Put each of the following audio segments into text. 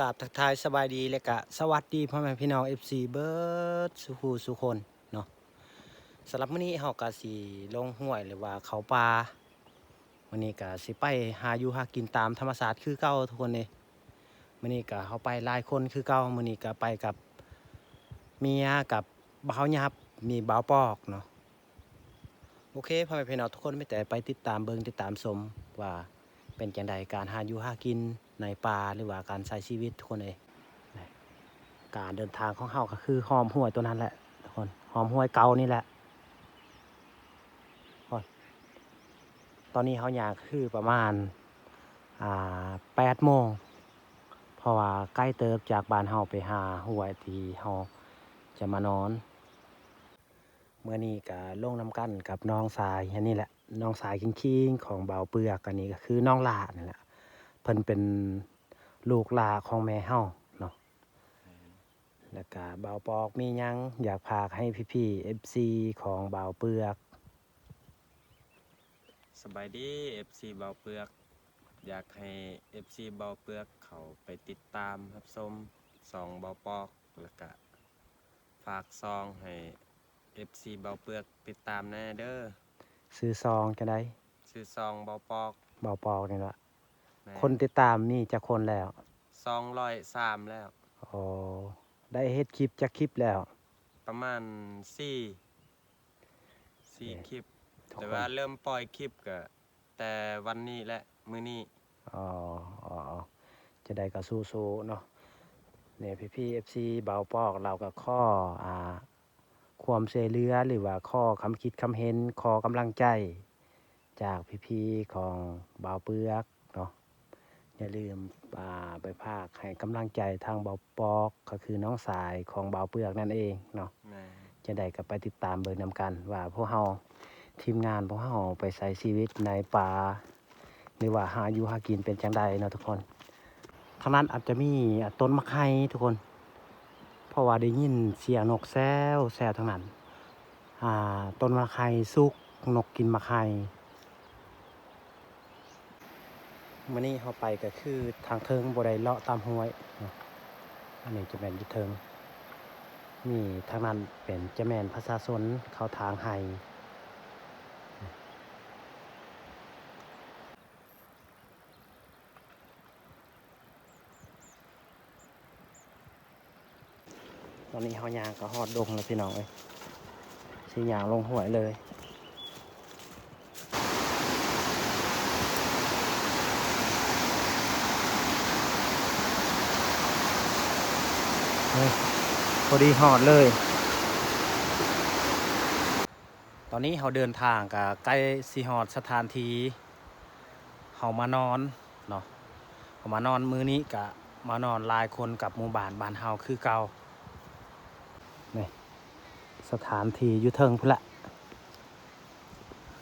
ກາບທັກທາຍສະບາຍດີ ແລະກະສະຫວັດດີພໍ່ແມ່ພີ່ນ້ອງ ເອັຟຊີ ເບິດສູ່ຜູ້ສູ່ຄົນເນາະ. ສຳລັບມື້ນີ້ເຮົາກະຊິລົງຫ້ວຍ ຫຼືວ່າເຂົ້າປ່າ. ມື້ນີ້ກະຊິໄປຫາຢູ່ຫາກິນຕາມທຳມະຊາດຄືເກົ່າທຸກຄົນເດ. ມື້ນີ້ກະເຮົາໄປຫຼາຍຄົນຄືເກົ່າ. ມື້ນີ້ກະໄປກັບເມຍ ກັບບ່າວຫຍັບ ມີບ່າວປອກເນາະ. ໂອເຄ ພໍ່ແມ່ພີ່ນ້ອງທຸກຄົນ ມີແຕ່ໄປຕິດຕາມເບິ່ງ ຕິດຕາມຊົມວ່າເປັນຈັ່ງໃດ ການຫາຢູ່ຫາກິນໃນປ່າ ຫຼືວ່າການໃຊ້ຊີວິດທຸກຄົນເອີຍ. ການເດີນທາງຂອງເຮົາກໍຄືອ້ອມຫ້ວຍຕົວນັ້ນແຫຼະທຸກຄົນ ອ້ອມຫ້ວຍເກົ່ານີ້ແຫຼະ. ໂອ້ຍ ຕອນນີ້ເຮົາຍ່າງຄືປະມານ ອ່າ ແປດໂມງ ເພາະວ່າໄກເຕີບຈາກບ້ານເຮົາໄປຫາຫ້ວຍທີ່ເຮົາຈະມານອນ. ມື້ນີ້ກະລົງນຳກັນກັບນ້ອງຊາຍ ອັນນີ້ແຫຼະ ນ້ອງຊາຍຄິງໆຂອງບ່າວເປືອກ. ອັນນີ້ກໍຄືນ້ອງຫຼ້ານີ້ແຫຼະ ເພິ່ນເປັນລູກຫຼ້າຂອງແມ່ເຮົາເນາະ. ແມ່ນ ແລ້ວກະບ່າວປອກມີຫຍັງຢາກຝາກໃຫ້ພີ່ໆ ເອັຟຊີ ຂອງບ່າວເປືອກ? ສະບາຍດີ ເອັຟຊີ ບ່າວເປືອກ. ຢາກໃຫ້ ເອັຟຊີ ບ່າວເປືອກເຂົ້າໄປຕິດຕາມຮັບຊົມຊ່ອງບ່າວປອກ ແລ້ວກະ ຝາກຊ່ອງໃຫ້ ເອັຟຊີ ບ່າວເປືອກຕິດຕາມແດ່ເດີ. ຊື່ຊ່ອງຈັ່ງໃດ? ຊື່ຊ່ອງບ່າວປອກ. ບ່າວປອກນີ້ລະ. ແມ່ນ. ຄົນຕິດຕາມມີຈັກຄົນແລ້ວ? ສອງຮ້ອຍສາມແລ້ວ. ໂອ້ ໄດ້ເຮັດຄລິບຈັກຄລິບແລ້ວ? ປະມານສີ່ ສີ່ຄລິບ ແຕ່ວ່າເລີ່ມປ່ອຍຄລິບກະ ແຕ່ວັນນີ້ແຫຼະ ມື້ນີ້. ອໍ ອໍ ຈັ່ງໃດກໍສູ້ໆເນາະ. ນີ້ພີ່ໆ ເອັຟຊີ ບ່າວປອກ ລາວກໍຂໍ ອ່າ ຄວາມຊ່ວຍເຫຼືອ ຫຼືວ່າຂໍຄຳຄິດຄຳເຫັນ ຂໍກຳລັງໃຈຈາກພີ່ໆຂອງບ່າວເປືອກເນາະ. ຢ່າລືມ ອ່າ ໄປຝາກໃຫ້ກຳລັງໃຈທາງບ່າວປອກ ກໍຄືນ້ອງຊາຍຂອງບ່າວເປືອກນັ້ນເອງເນາະ. ແມ່ນ. ຈັ່ງໃດກໍໄປຕິດຕາມເບິ່ງນຳກັນວ່າພວກເຮົາ ທີມງານພວກເຮົາໄປໃຊ້ຊີວິດໃນປ່າ ຫຼືວ່າຫາຢູ່ຫາກິນເປັນຈັ່ງໃດເນາະທຸກຄົນ. ທາງນັ້ນອາດຈະມີ ອ່າ ຕົ້ນໝາກໄຮທຸກຄົນ ເພາະວ່າໄດ້ຍິນສຽງນົກແຊວໆທາງນັ້ນ. ອ່າ ຕົ້ນໝາກໄຮສຸກ ນົກກິນໝາກໄຮ. ມື້ນີ້ເຮົາໄປກໍຄືທາງເທິງ ບໍ່ໄດ້ເລາະຕາມຫ້ວຍເນາະ. ອັນນີ້ຈະແມ່ນຢູ່ເທິງ ນີ້ທາງນັ້ນເປັນ ຈະແມ່ນປະຊາຊົນເຂົ້າທາງໄຮ່. ຕອນນີ້ເຮົາຍ່າງກໍຮອດດົງແລ້ວພີ່ນ້ອງເອີຍ ຊິຍ່າງລົງຫ້ວຍເລີຍ. ນີ້ ພໍດີຮອດເລີຍ. ຕອນນີ້ເຮົາເດີນທາງກໍໃກ້ຊິຮອດສະຖານທີ່ ເຮົາມານອນເນາະ ເຮົາມານອນມື້ນີ້ກະມານອນຫຼາຍຄົນກັບໝູ່ບ້ານບ້ານເຮົາຄືເກົ່າ. ນີ້ ສະຖານທີ່ຢູ່ເທິງພຸ້ນລະ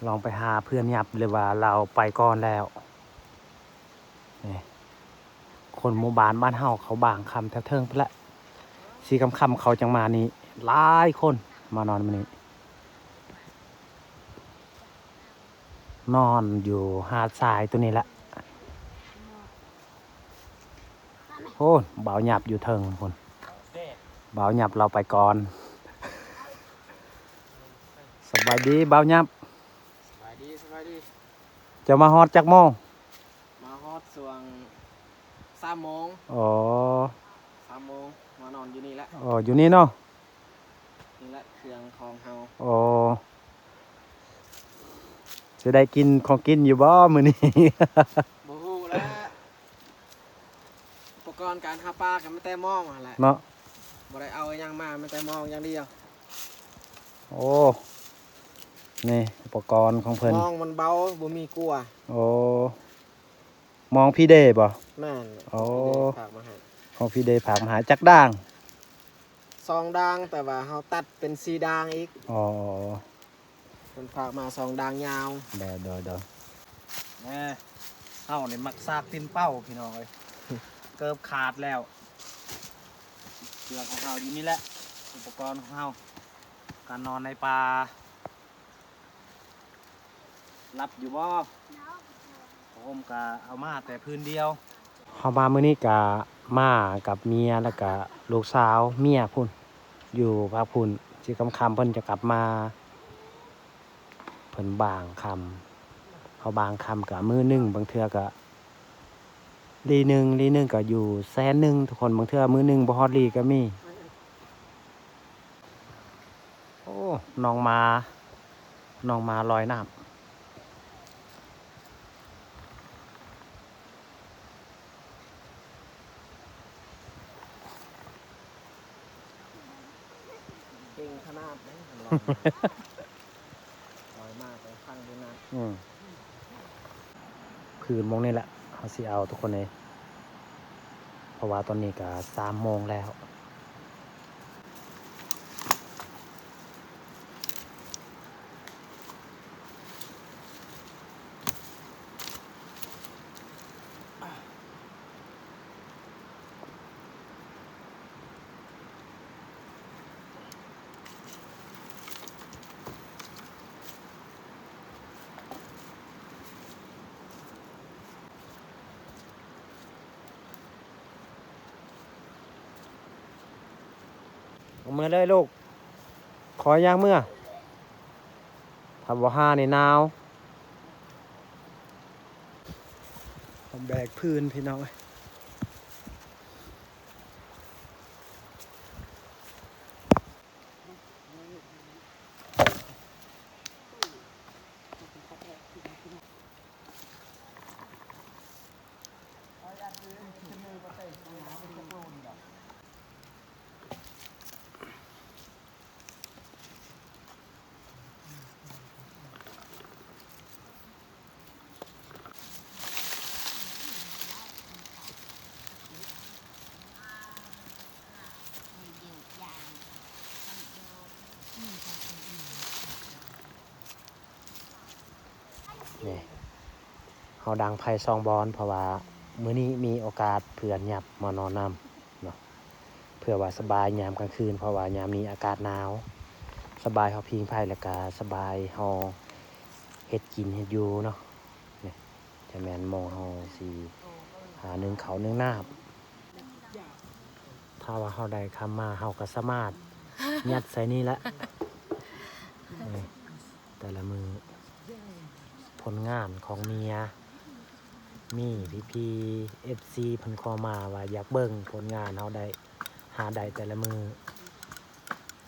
ລອງໄປຫາເພື່ອນຫຍັບ ຫຼືວ່າລາວໄປກ່ອນແລ້ວ. ນີ້ ຄົນໝູ່ບ້ານບ້ານເຮົາເຂົາບາງຄ່ຳແຖວເທິງພຸ້ນລະ ສີ່ຄ່ຳໆເຂົາຈັ່ງມານີ້ ຫຼາຍຄົນມານອນມື້ນີ້. ນອນຢູ່ຫາດຊາຍໂຕນີ້ແຫຼະ. ໂອ້ ບ່າວຫຍັບຢູ່ເທິງພຸ້ນ ບ່າວຫຍັບລາວໄປກ່ອນ. ສະບາຍດີບ່າວຫຍັບ. ສະບາຍດີ ສະບາຍດີ. ເຈົ້າມາຮອດຈັກໂມງ? ມາຮອດຊ່ວງສາມໂມງ. ອໍ ສາມໂມງ ມານອນຢູ່ນີ້ແຫຼະ. ອໍ ຢູ່ນີ້ເນາະ. ນີ້ແຫຼະເຄື່ອງຂອງເຮົາ. ໂອ້ ຊິໄດ້ກິນຂອງກິນຢູ່ບໍ່ມື້ນີ້? ບໍ່ຮູ້ແຫຼະ ອຸປະກອນການຫາປາກໍມີແຕ່ມອງຫັ້ນແຫຼະເນາະ. ບໍ່ໄດ້ເອົາອີ່ຫຍັງມາ ມີແຕ່ມອງຢ່າງດຽວ. ໂອ້ ນີ້ອຸປະກອນຂອງເພິ່ນ ມອງມັນເບົາ ບໍ່ມີກົວ. ໂອ້ ມອງພີເດບໍ່? ແມ່ນ. ໂອ້ ພີ່ເດຝາກມາໃຫ້. ໂອ້ ພີ່ເດຝາກມາໃຫ້. ຈັກດ້າງ? ສອງດ້າງ ແຕ່ວ່າເຮົາຕັດເປັນສີ່ດ້າງອີກ. ອໍ ເພິ່ນຝາກມາສອງດ້າງຍາວ. ໂດຍ ໂດຍ ໂດຍ. ແນ່ ເຮົານີ້ມັກສາກຕີນເປົ້າພີ່ນ້ອງເອີຍ ເກີບຂາດແລ້ວ. ເຄື່ອງຂອງເຮົາຢູ່ນີ້ແຫຼະ ອຸປະກອນຂອງເຮົາ ການນອນໃນປ່າ. ຫຼັບຢູ່ບໍ່? ຜ້າຫົ່ມກະເອົາມາແຕ່ພື້ນດຽວ. ເຮົາມາມື້ນີ້ກະ ມາກັບເມຍ ແລ້ວກະລູກສາວເມຍພຸ້ນ ຢູ່ພາກພຸ້ນ ຊິຄ່ຳໆເພິ່ນຈະກັບມາ. ເພິ່ນບາງຄ່ຳ ເຮົາບາງຄ່ຳກະມື້ໜຶ່ງ ບາງເທື່ອກະລີໜຶ່ງ ລີໜຶ່ງກະຢູ່ແສນໜຶ່ງທຸກຄົນ ບາງເທື່ອມື້ໜຶ່ງບໍ່ຮອດລີກະມີ. ໂອ້ ນ້ອງໝາ ນ້ອງໝາລອຍນ້ຳ ເກັ່ງຂະໜາດໃດ ລອຍມາ ລອຍມາໄປຟັງຢູ່ນະ. ອືມ ຄືນໝ່ອງນີ້ແຫຼະ ເຮົາຊິເອົາທຸກຄົນເອີຍ ເພາະວ່າຕອນນີ້ກະສາມໂມງແລ້ວ. ເອົາເມືອເລີຍລູກ ຂໍຢ່າງເມືອ ຖ້າບໍ່ຫານີ້ໜາວ. ແບກພື້ນພີ່ນ້ອງເອີຍ. ນີ້ ເຮົາດັງໄຟສອງບ່ອນ ເພາະວ່າມື້ນີ້ມີໂອກາດເພື່ອນຫຍັບມານອນນຳເນາະ ເພື່ອວ່າສະບາຍຍາມກາງຄືນ ເພາະວ່າຍາມນີ້ອາກາດໜາວ ສະບາຍເຮົາຜິງໄຟ ແລ້ວກະສະບາຍເຮົາເຮັດກິນເຮັດຢູ່ເນາະ. ນີ້ຈະແມ່ນໝ່ອງເຮົາຊິຫາໜຶ້ງເຂົ້າໜຶ້ງນ້ຳ. ຖ້າວ່າເຮົາໄດ້ຄຳມາ ເຮົາກໍສາມາດຍັດໃສ່ນີ້ແຫຼະ. ນີ້ ແຕ່ລະມື້ ຜົນງານຂອງເມຍ ມີພີ່ໆ ເອັຟຊີ ເພິ່ນຂໍມາວ່າຢາກເບິ່ງຜົນງານເຮົາໄດ້ ຫາໄດ້ແຕ່ລະມື້.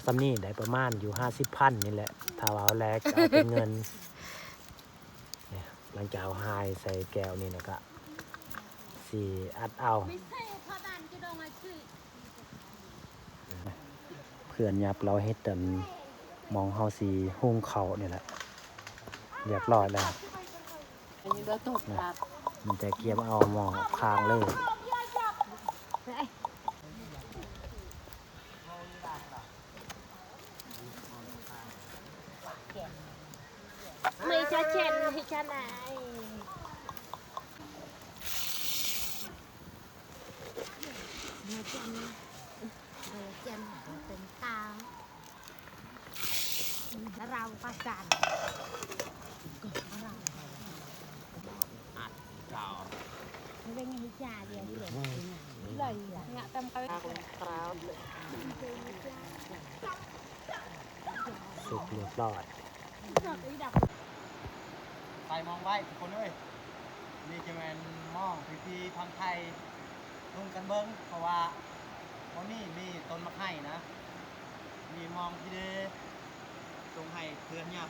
ສ່ຳນີ້ໄດ້ປະມານຢູ່ຫ້າສິບພັນນີ້ແຫຼະ ຖ້າວ່າເຮົາແລກເອົາເປັນເງິນ. ນີ້ ຫຼັງຈາກເຮົາຫາຍໃສ່ແກ້ວນີ້ແລ້ວກະຊິອັດເອົາ. ເພື່ອນຫຍັບລາວເຮັດອັນ ໝ່ອງເຮົາຊິຫຸງເຂົ້ານີ້ແຫຼະ ຮຽບຮ້ອຍແລ້ວ. ມີແຕ່ກຽມເອົາໝໍ້ຄາງເລີຍ. ສຸກຮຽບຮ້ອຍ. ໃສ່ໝ່ອງໄວ້ທຸກຄົນເອີຍ. ນີ້ຈະແມ່ນໝ່ອງທີ່ ທີ່ທາງໄທ ເບິ່ງກັນເບິ່ງ ເພາະວ່າບ່ອນນີ້ມີຕົ້ນໝາກໄຮນະ ມີໝ່ອງພີເດ ສົ່ງໃຫ້ເພື່ອນຫຍັບ.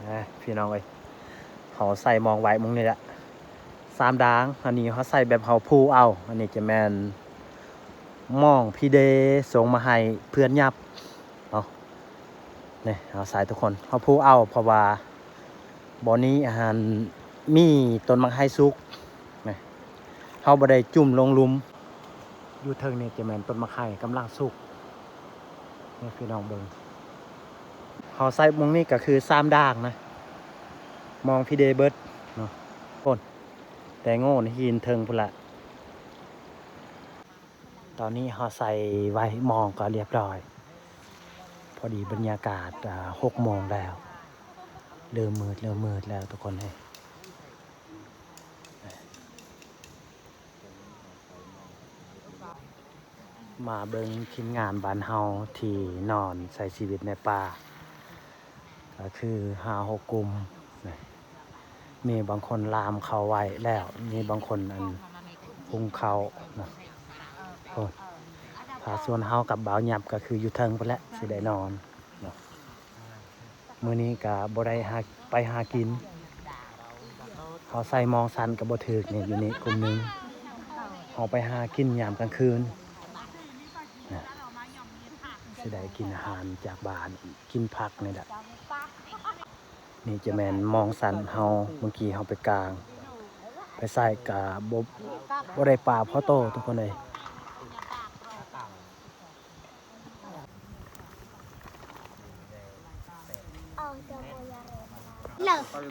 ອ່າ ພີ່ນ້ອງເອີຍ ເຮົາໃສ່ໝ່ອງໄວ້ໝ່ອງນີ້ແຫຼະ ສາມດາງ. ອັນນີ້ເຮົາໃສ່ແບບເຮົາພູເອົາ. ອັນນີ້ຈະແມ່ນໝ່ອງພີເດສົ່ງມາໃຫ້ເພື່ອນຫຍັບເນາະ. ນີ້ ເຮົາໃສ່ທຸກຄົນ ເຮົາພູເອົາ ເພາະວ່າບ່ອນນີ້ອັນມີຕົ້ນໝາກໄຮສຸກ ນີ້ ເຮົາບໍ່ໄດ້ຈຸ່ມລົງລຸ່ມ. ຢູ່ເທິງນີ້ຈະແມ່ນຕົ້ນໝາກໄຮກຳລັງສຸກ. ນີ້ພີ່ນ້ອງເບິ່ງ ເຮົາໃສ່ໝ່ອງນີ້ກໍຄືສາມດາງນະ ໝ່ອງພີເດເບິດເນາະ. ໂອ້ນ ແຕງໂມນີ້ຫີນເທິງພຸ້ນລະ. ຕອນນີ້ເຮົາໃສ່ໄວ້ໝອງກໍລຽບຮ້ອຍ ພໍດີບັນຍາກາດ ອ່າ ຫົກໂມງແລ້ວ ເລີ່ມມືດ ເລີ່ມມືດແລ້ວທຸກຄົນເອີຍ. ມາເບິ່ງທີມງານບ້ານເຮົາທີ່ນອນໃຊ້ຊີວິດໃນປ່າ ກໍຄືຫ້າຫົກກຸ່ມນະ ມີບາງຄົນລາມເຂົ້າໄວ້ແລ້ວ ມີບາງຄົນອັນ ຫຸງເຂົ້ານະ. ໂອ້ ພາກສ່ວນເຮົາກັບບ່າວຫຍັບກໍຄືຢູ່ເທິງພຸ້ນແຫຼະ ຊິໄດ້ນອນເນາະ. ມື້ນີ້ກະບໍ່ໄດ້ຫາ ໄປຫາກິນ ເຮົາໃສ່ໝອງສັ້ນກະບໍ່ຖືກນີ້ ຢູ່ນີ້ກຸ່ມໜຶ່ງ ເຮົາໄປຫາກິນຍາມກາງຄືນນະ ຊິໄດ້ກິນອາຫານຈາກບ້ານ ກິນຜັກນີ້ແຫຼະ. ນີ້ຈະແມ່ນໝອງສັ້ນເຮົາ ເມື່ອກີ້ເຮົາໄປກາງ ໄປໃສ່ກະບໍ່ ບໍ່ໄດ້ປາພໍໂຕທຸກຄົນເອີຍ.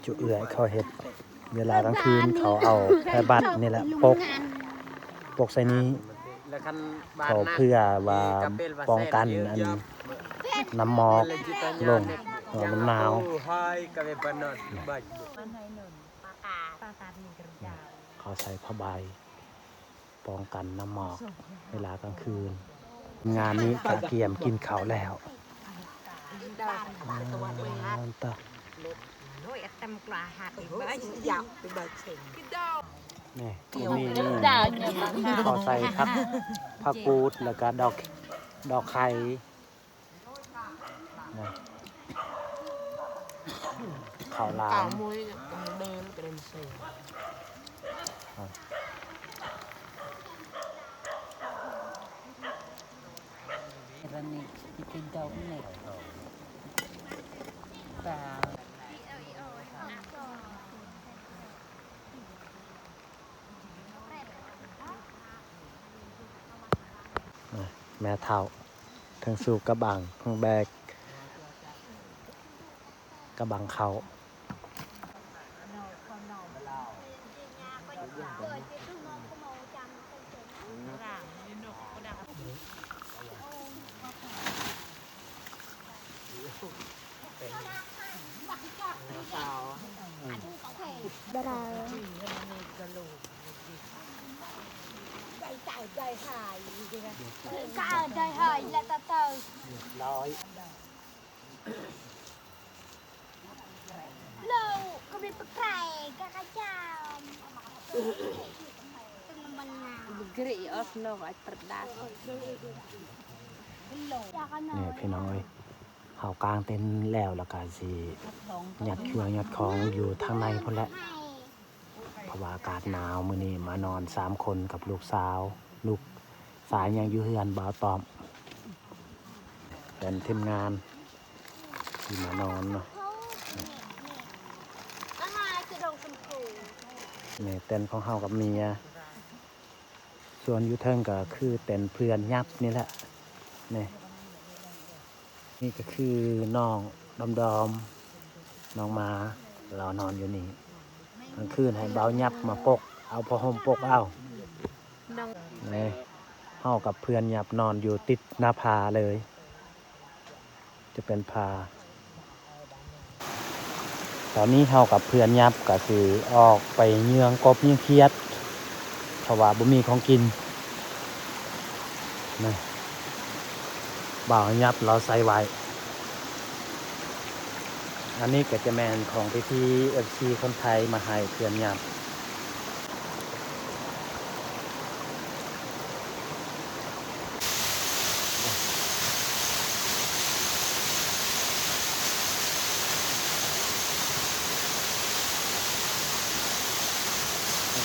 ຈຸເອື້ອຍເຂົາເຮັດ ເວລາກາງຄືນເຂົາເອົາແຜ່ບັດນີ້ແຫຼະປົກ ປົກໃສ່ນີ້ ເຂົາເພື່ອວ່າປ້ອງກັນອັນ ນ້ຳໝອກລົງ ເພາະວ່າມັນໜາວ. ເຂົາໃສ່ຜ້າໃບ ປ້ອງກັນນ້ຳໝອກເວລາກາງຄືນ. ງານນີ້ກະກຽມກິນເຂົ້າແລ້ວ. ນີ້ ມີ ເຂົາໃສ່ຜັກ ຜັກກູດ ແລ້ວກະດອກ ດອກໄຂ່ ເຂົ້າຫຼາມ. ແມ່ເຖົ້າ ເທິງສູບກະບັງ ເທິງແບກກະບັງເຂົ້າ. ນີ້ພີ່ນ້ອງເອີຍ ເຮົາກາງເຕັນແລ້ວ ແລ້ວກະຊິຍັດເຄື່ອງຍັດຂອງຢູ່ທາງໃນພຸ້ນແຫຼະ ເພາະວ່າອາກາດໜາວ. ມື້ນີ້ມານອນສາມຄົນກັບລູກສາວ ລູກຊາຍຍັງຢູ່ເຮືອນ ບ່າວຕ້ອມ ເປັນທີມງານທີ່ມານອນເນາະ. ນີ້ເຕັນຂອງເຮົາກັບເມຍ ສ່ວນຢູ່ເທິງກໍຄືເຕັນເພື່ອນຫຍັບນີ້ແຫຼະ. ນີ້ ນີ້ກໍຄືນ້ອງດອມໆ ນ້ອງໝາ ລາວນອນຢູ່ນີ້. ກາງຄືນໃຫ້ບ່າວຫຍັບມາປົກ ເອົາຜ້າຫົ່ມປົກເອົາ. ນີ້ ເຮົາກັບເພື່ອນຫຍັບນອນຢູ່ຕິດໜ້າຜາເລີຍ. ຈະເປັນຜາ. ຕອນນີ້ເຮົາກັບເພື່ອນຫຍັບກະຊິອອກໄປເຍືອງກົບເຍືອງຂຽດ ເພາະວ່າບໍ່ມີຂອງກິນ. ນີ້ ບ່າວຫຍັບລາວໃສ່ໄວ້. ອັນນີ້ກະຈະແມ່ນຂອງພີ່ໆ ເອັຟຊີ ຄົນໄທມາໃຫ້ເພື່ອນຫຍັບ.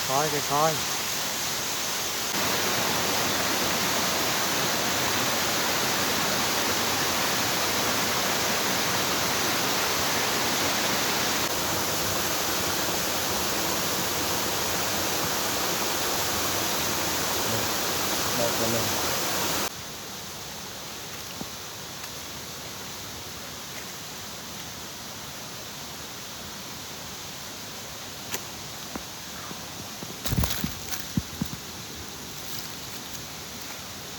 ຄ່ອຍໆ ຄ່ອຍໆ. ໄດ້ຕົວໜຶ່ງ. ເ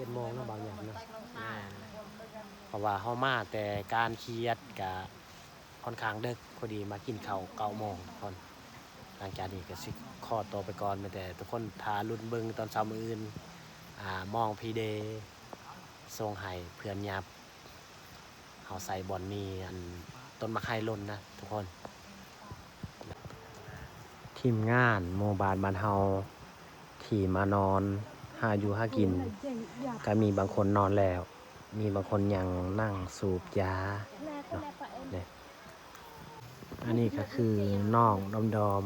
ເຈັດໂມງເນາະ ບ່າວຫຍັບເນາະ ແມ່ນ ເພາະວ່າເຮົາມາແຕ່ການຂຽດກະຄ່ອນຂ້າງເດິກ ພໍດີມາກິນເຂົ້າເກົ້າໂມງ ທຸກຄົນ. ຫຼັງຈາກນີ້ກະຊິຂໍຕົວໄປກ່ອນ ມີແຕ່ທຸກຄົນຖ້າລຸ້ນເບິ່ງຕອນເຊົ້າມື້ອື່ນ ອ່າ ມອງພີເດ ສົ່ງໃຫ້ເພື່ອນຫຍັບ ເຮົາໃສ່ບ່ອນມີອັນຕົ້ນໝາກໄຮຫຼົ່ນນະທຸກຄົນ. ທີມງານໝູ່ບ້ານບ້ານເຮົາທີ່ມານອນຫາຢູ່ຫາກິນ ກະມີບາງຄົນນອນແລ້ວ ມີບາງຄົນຍັງນັ່ງສູບຢາເນາະ. ນີ້ ອັນນີ້ກະຄືນ້ອງດອມ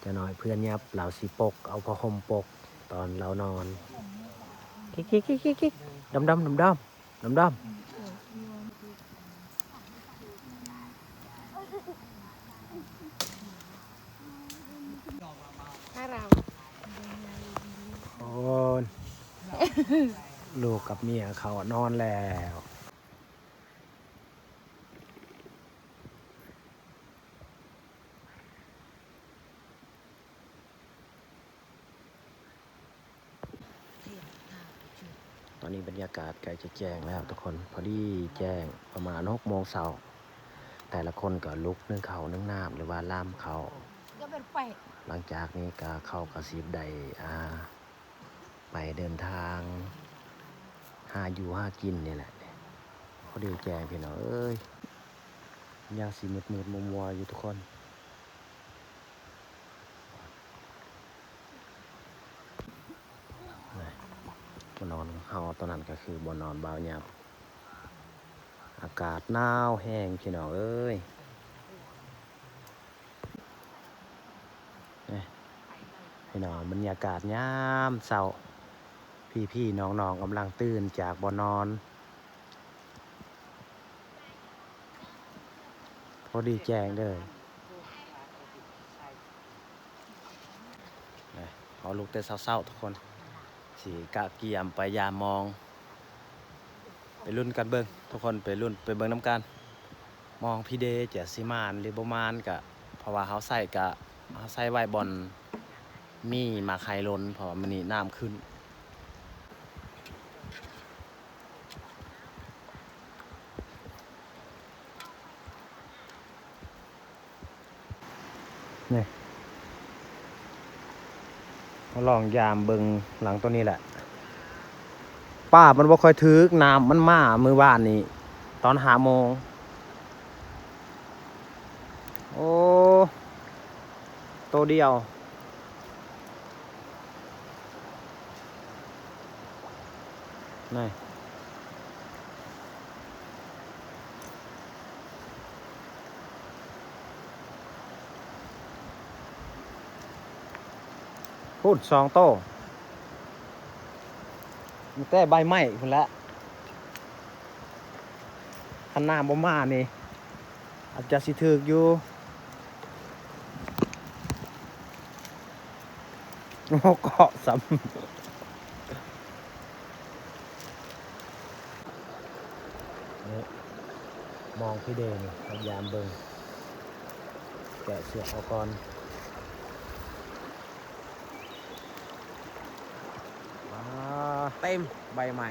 ໆ ຈະໜ້ອຍເພື່ອນຫຍັບ ລາວຊິປົກ ເອົາຜ້າຫົ່ມປົກຕອນລາວນອນ. ກິກໆໆໆໆ ດອມໆ ດອມໆ. ດອມໆ ໂອ້ຍ ລູກກັບເມຍເຂົານອນແລ້ວ. ຕອນນີ້ບັນຍາກາດໃກ້ຈະແຈ້ງແລ້ວທຸກຄົນ ພໍດີແຈ້ງປະມານຫົກໂມງເຊົ້າ ແຕ່ລະຄົນກໍລຸກໜຶ້ງເຂົ້າໜຶ້ງນ້ຳ ຫຼືວ່າລາມເຂົ້າ. ຫຼັງຈາກນີ້ກໍ ເຂົາກໍຊິໄດ້ ອ່າ ໄປເດີນທາງຫາຢູ່ຫາກິນນີ້ແຫຼະ. ພໍດີແຈ້ງພີ່ນ້ອງເອີຍ ຍັງຊິມືດໆມົວໆຢູ່ທຸກຄົນ. ບ່ອນນອນຂອງເຮົາ ໂຕນັ້ນກໍຄືບ່ອນນອນບ່າວຫຍັບ. ອາກາດໜາວແຮງພີ່ນ້ອງເອີຍ. ນີ້ ພີ່ນ້ອງ ບັນຍາກາດຍາມເຊົ້າ ພີ່ໆນ້ອງໆກຳລັງຕື່ນຈາກບ່ອນນອນ. ພໍດີແຈ້ງເດີ. ເຮົາລຸກແຕ່ເຊົ້າໆ ທຸກຄົນ ຊິກະກຽມໄປຢາມມອງ. ໄປລຸ້ນກັນເບິ່ງ ທຸກຄົນ ໄປລຸ້ນ ໄປເບິ່ງນຳກັນ. ມອງພີເດຈະຊິໝານຫຼືບໍ່ໝານກະ ເພາະວ່າເຮົາໃສ່ກະ ເຮົາໃສ່ໄວ້ບ່ອນມີໝາກໄຮຫຼົ່ນ ເພາະວ່າມື້ນີ້ນ້ຳຂຶ້ນ. ນີ້ ມາລອງຢາມເບິ່ງຫຼັງໂຕນີ້ແຫຼະ. ປາມັນບໍ່ຄ່ອຍຖືກ ນ້ຳມັນມາມື້ວານນີ້ຕອນຫ້າໂມງ. ໂອ້ ໂຕດຽວ. ນີ້ ພຸ້ນສອງໂຕ ມີແຕ່ໃບໄມ້ພຸ້ນແຫຼະ. ຄັນນ້ຳບໍ່ມານີ້ ອາດຈະຊິຖືກຢູ່. ໂອ້ ເກາະຊ້ຳ. ນີ້ ມອງພີເດນີ້ ພະຍາຍາມເບິ່ງ ແກະເຊືອກເອົາກ່ອນ. ປາ ເຕັມໃບໄມ້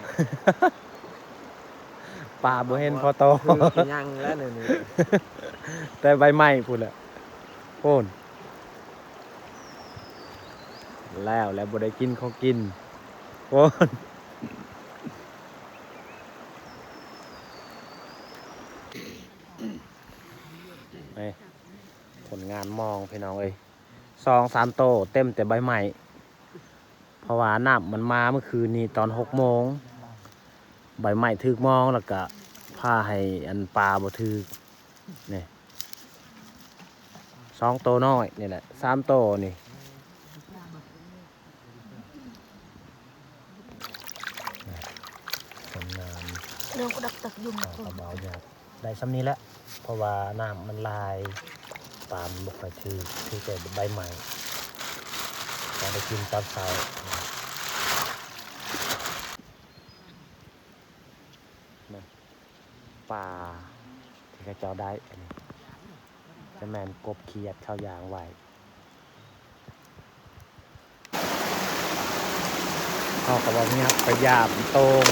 ປາບໍ່ເຫັນພໍໂຕ ຄືຊິຍັງແລ້ວນີ້ ແຕ່ໃບໄມ້ພຸ້ນແຫຼະ ໂພນ ແລ້ວ ແລ້ວບໍ່ໄດ້ກິນຂອງກິນ ໂພນ. ນີ້ ຜົນງານມອງ ພີ່ນ້ອງເອີຍ. ສອງສາມໂຕເຕັມແຕ່ໃບໄມ້ ເພາະວ່ານ້ຳມັນມາມື້ຄືນນີ້ຕອນຫົກໂມງ ໃບໄມ້ຖືກມອງ ແລ້ວກະພາໃຫ້ອັນປາບໍ່ຖືກ. ນີ້ ສອງໂຕນ້ອຍນີ້ແຫຼະ ສາມໂຕນີ້. ຜົນງານ ເລື່ອງປະດັບຕັກຍຸງ ປາກະເບົາຍາກໄດ້ຊ່ຳນີ້ແຫຼະ ເພາະວ່ານ້ຳມັນຫຼາຍ ປາມັນບໍ່ຄ່ອຍຖືກ ຖືກແຕ່ໃບໄມ້ ພໍໄດ້ກິນຕອນເຊົ້າ. ປາທີ່ເຂົາເຈົ້າໄດ້ ອັນນີ້ຈະແມ່ນກົບຂຽດເຂົາຢ່າງໄວ. ເຮົາກໍເວົ້າຫຍັບໄປຢາມໂຕງ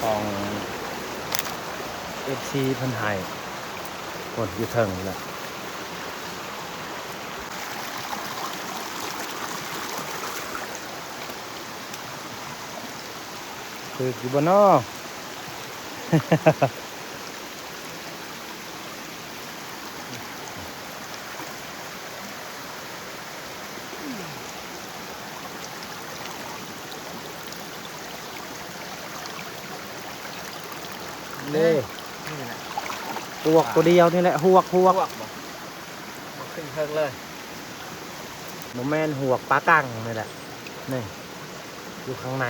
ຂອງເອັຟຊີເພິ່ນໃຫ້ ໂອ້ຍ ຢູ່ເທິງນີ້ແຫຼະ ຖືກຢູ່ບໍ່ນໍ? ເດ້ ນີ້ແຫຼະ ຫວກຕົວດຽວນີ້ແຫຼະ ຫວກ ຫວກ ຫວກບໍ່? ຂຶ້ນເທິງເລີຍ ບໍ່ແມ່ນ ຫວກປາກັງນີ້ແຫຼະ ນີ້ ຢູ່ຂ້າງໃນ.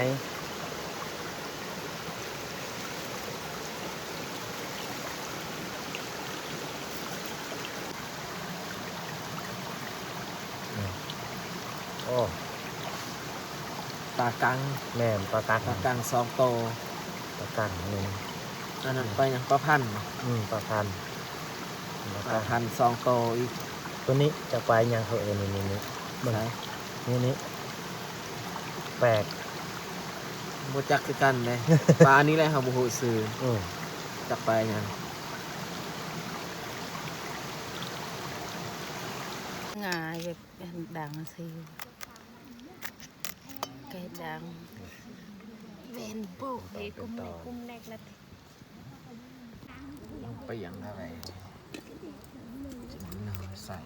ໂອ້ ປາກັງ ແມ່ນ ປາກັງ ປາກັງສອງໂຕ ປາກັງໜຶ່ງ ອັນນັ້ນປາຫຍັງ? ປາພັນບໍ? ອືມ ປາພັນ ປາພັນສອງໂຕອີກ. ໂຕນີ້ຈັກປາຫຍັງເຂົາເອີ້ນ ນີ້ ນີ້ ນີ້ ເບິ່ງ ໃສ? ນີ້ ນີ້ ແປກ ບໍ່ຈັກຄືກັນເດ້ ປານີ້ແຫຼະ ເຮົາບໍ່ຮູ້ຊື່ ເອີ ຈັກປາຫຍັງ. ງ່າຍແບບດັງຊື່ ໄກ່ດັງ ແມ່ນໂປ້ ເດກຸມແນກກຸມແນກລະ ຍັງປຽງເທົ່າໃດ ຊິນຳໃສ່.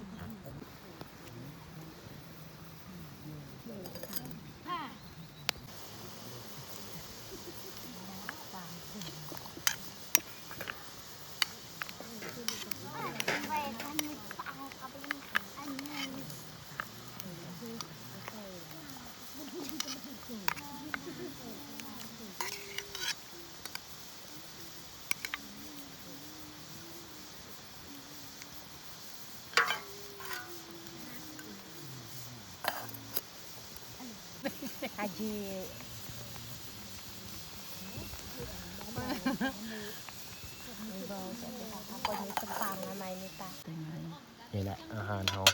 ນີ້ແຫຼະອາຫານເຮົາ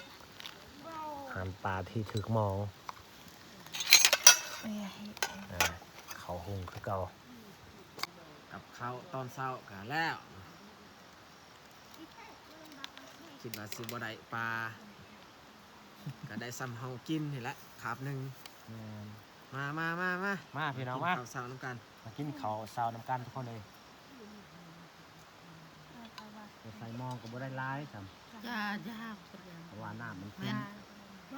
ອາຫານປາທີ່ຖືກໝອງ ເຂົ້າຫຸງຄືເກົ່າ. ກັບເຂົ້າຕອນເຊົ້າກະແລ້ວ ຄິດວ່າຊິບໍ່ໄດ້ປາ ກະໄດ້ສ່ຳເຮົາກິນນີ້ແຫຼະ ຄາບໜຶ່ງ. ແມ່ນ ມາ ມາ ມາ ມາ ມາພີ່ນ້ອງ ມາ ມາກິນເຂົ້າເຊົ້ານຳກັນ ມາກິນເຂົ້າເຊົ້ານຳກັນທຸກຄົນເອີຍ. ແຕ່ໃສ່ໝໍ້ກໍບໍ່ໄດ້ຫຼາຍຊ້ຳ ຈ້າ ຈ້າ ເພາະວ່ານ້ຳມັນຂຸ້ນ ແມ່ນ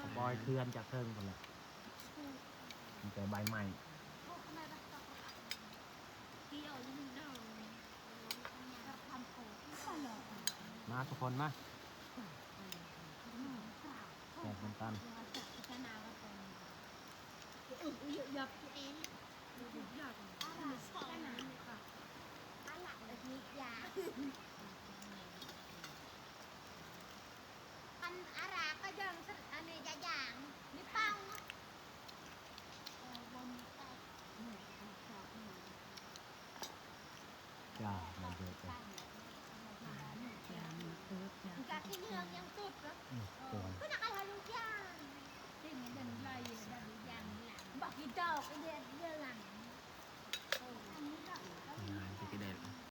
ກໍປ່ອຍເຂື່ອນຈາກເທິງພຸ້ນແຫຼະ ມີແຕ່ໃບໄມ້. ມາທຸກຄົນມາ ແຊບນຳກັນ. ອັນອາຣາກໍຢ່າງຊັ້ນ ອັນນີ້ຢ່າຢ່າງນີ້ເປົ່າ. ຈ້າ ມາເດີຈ້າ.